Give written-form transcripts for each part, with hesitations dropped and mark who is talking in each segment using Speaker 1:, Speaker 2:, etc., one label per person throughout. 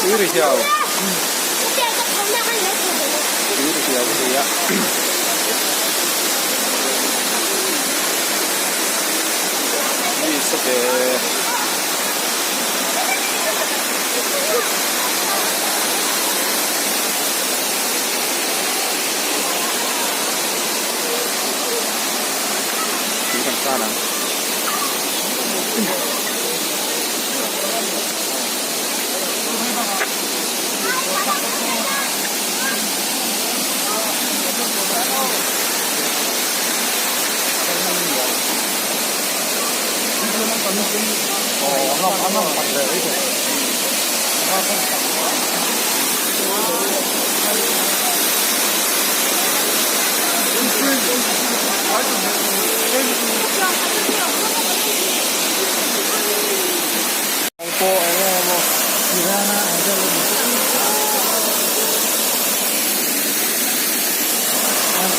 Speaker 1: Tui ri hiau. Tui ri hiau a ni a. Mi sa ve. Tui kan tan ang.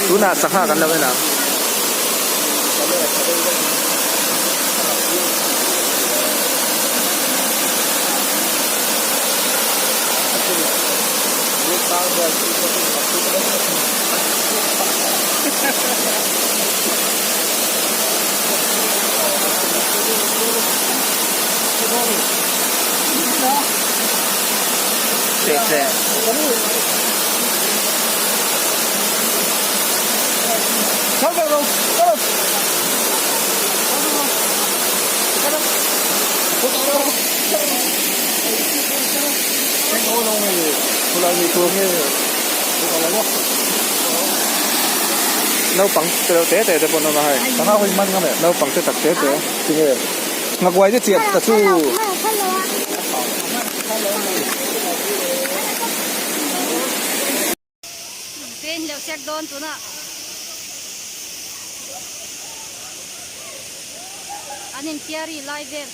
Speaker 1: Tunah sangha kan lo en ang. Naupang te te te pawh an awm a hei naupang te tak te te nghakuai te chiah ta chu.
Speaker 2: An infiari lai vel.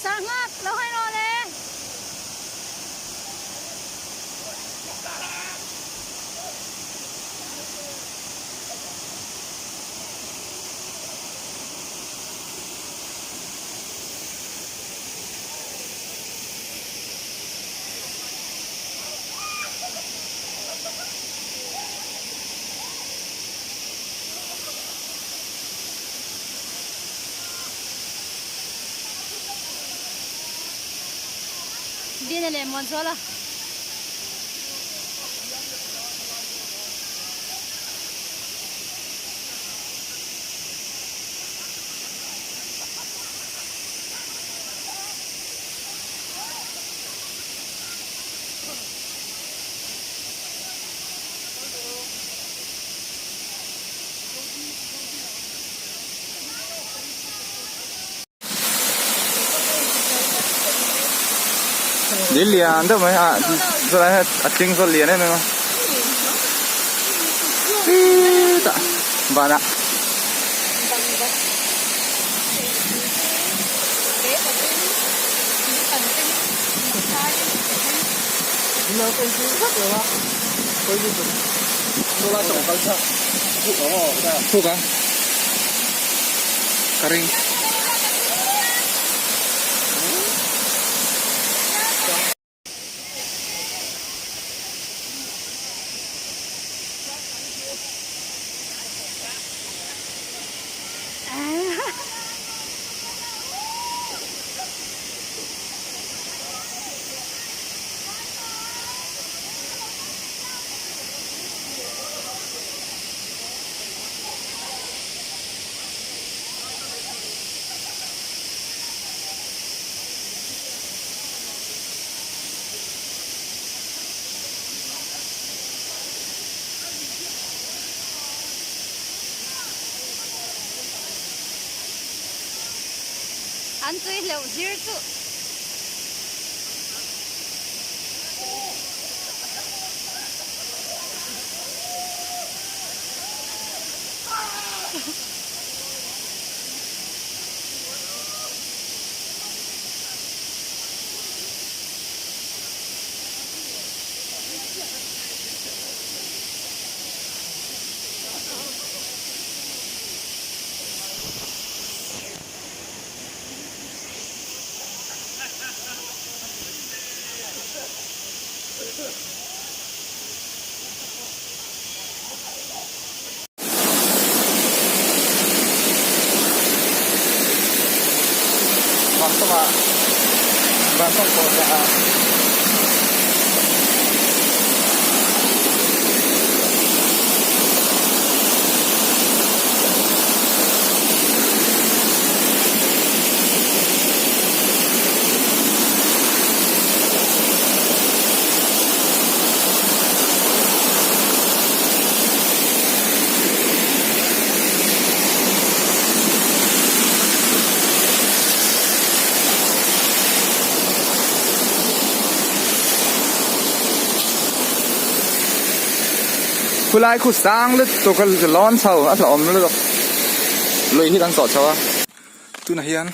Speaker 2: Sangha lo hawi rawh le. Dina leh Muanzuala.
Speaker 1: Lei lian deuh mai a chulai hian a tling zawt lian em em a chutah vanah. Thuk a ka ring.
Speaker 2: An tui hleuh zir chu.
Speaker 1: Vantawngah vantawng pawh dah a. Khulai khu sang lutuk a lawn chho a hlauhawm lutuk lui hi kan sawh chho a tunah hian.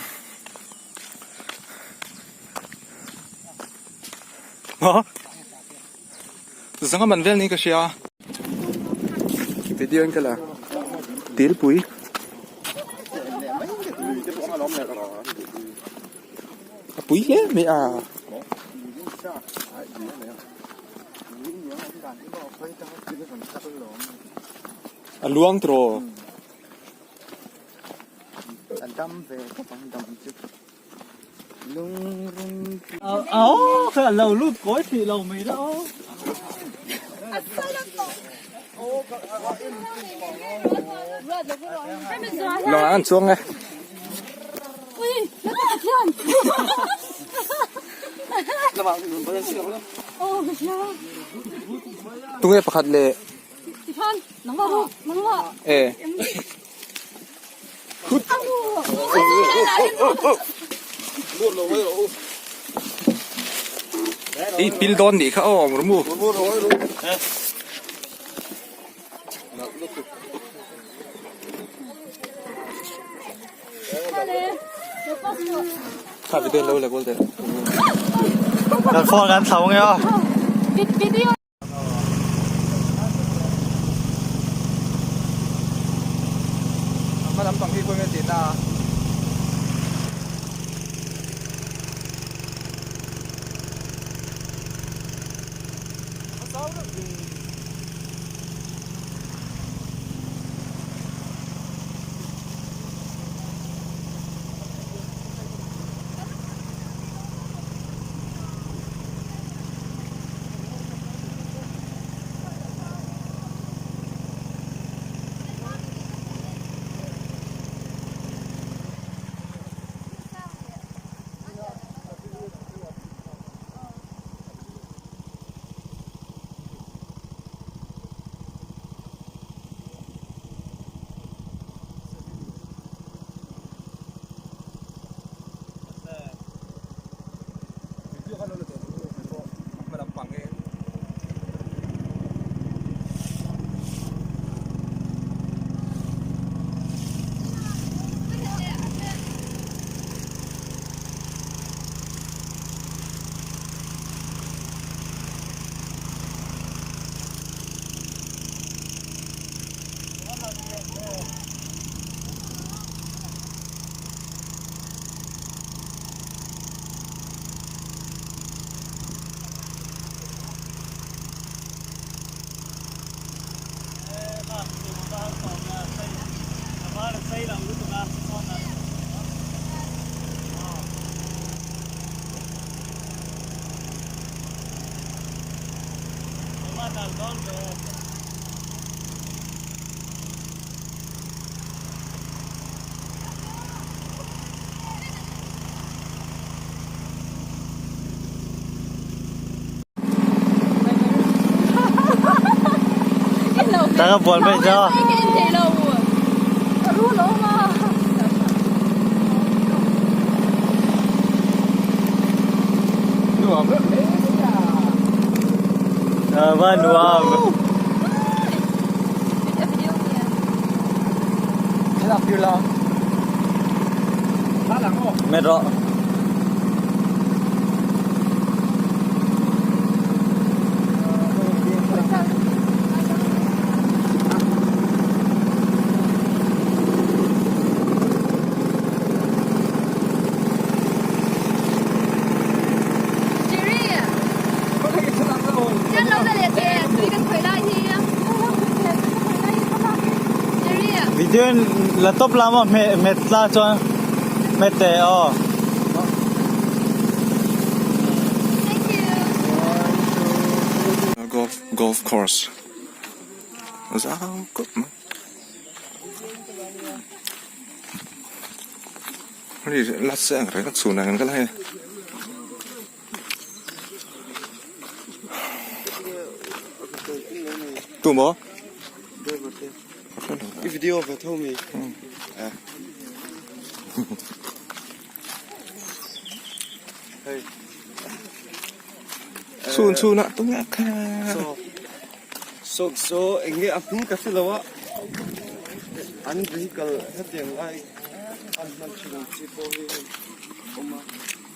Speaker 1: Maw? Zanga man vel niin ka hria. Video in ka la Tilpui. A pui hle mai a. A luang tawh. Lawngah an chuang e. Tunge pakhat leh. E. I pil dawn nih kha aw murmu. Kha video lo la goal de.
Speaker 3: Kan phone kan thlau nge aw.
Speaker 1: Hma lampang hi khawi nge tih na a.
Speaker 3: Ta ka bual mai cho.
Speaker 1: Nuam reuh hle mai a.
Speaker 3: Ờ, va nuam.
Speaker 1: Thlalak tir la.
Speaker 3: Met rawh. Video in la top lama hmet tla chuan hmet teh aw.
Speaker 1: Golf golf course zau khawp mai hei la chiang reng a chhun ang ka la hei. Tu maw?
Speaker 4: I video ve tho mi. Hei.
Speaker 1: Chhun chhun ah tunge kha.
Speaker 4: So so so enge a hming ka hrelo a an vehicle hetiang lai an hman thin ang chi pawh hi hei awm a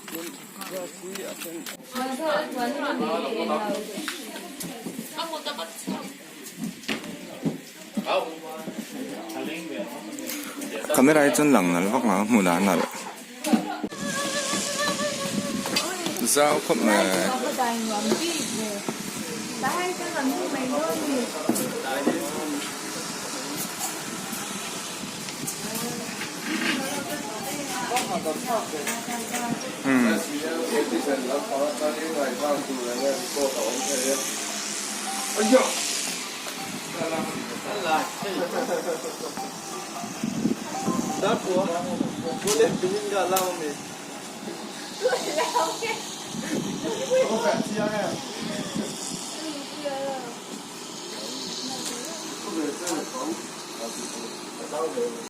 Speaker 4: chuan grass hi a then.
Speaker 1: Camera hi chuan lang nalh vak lo a hmunah a nalh zau khawp mai.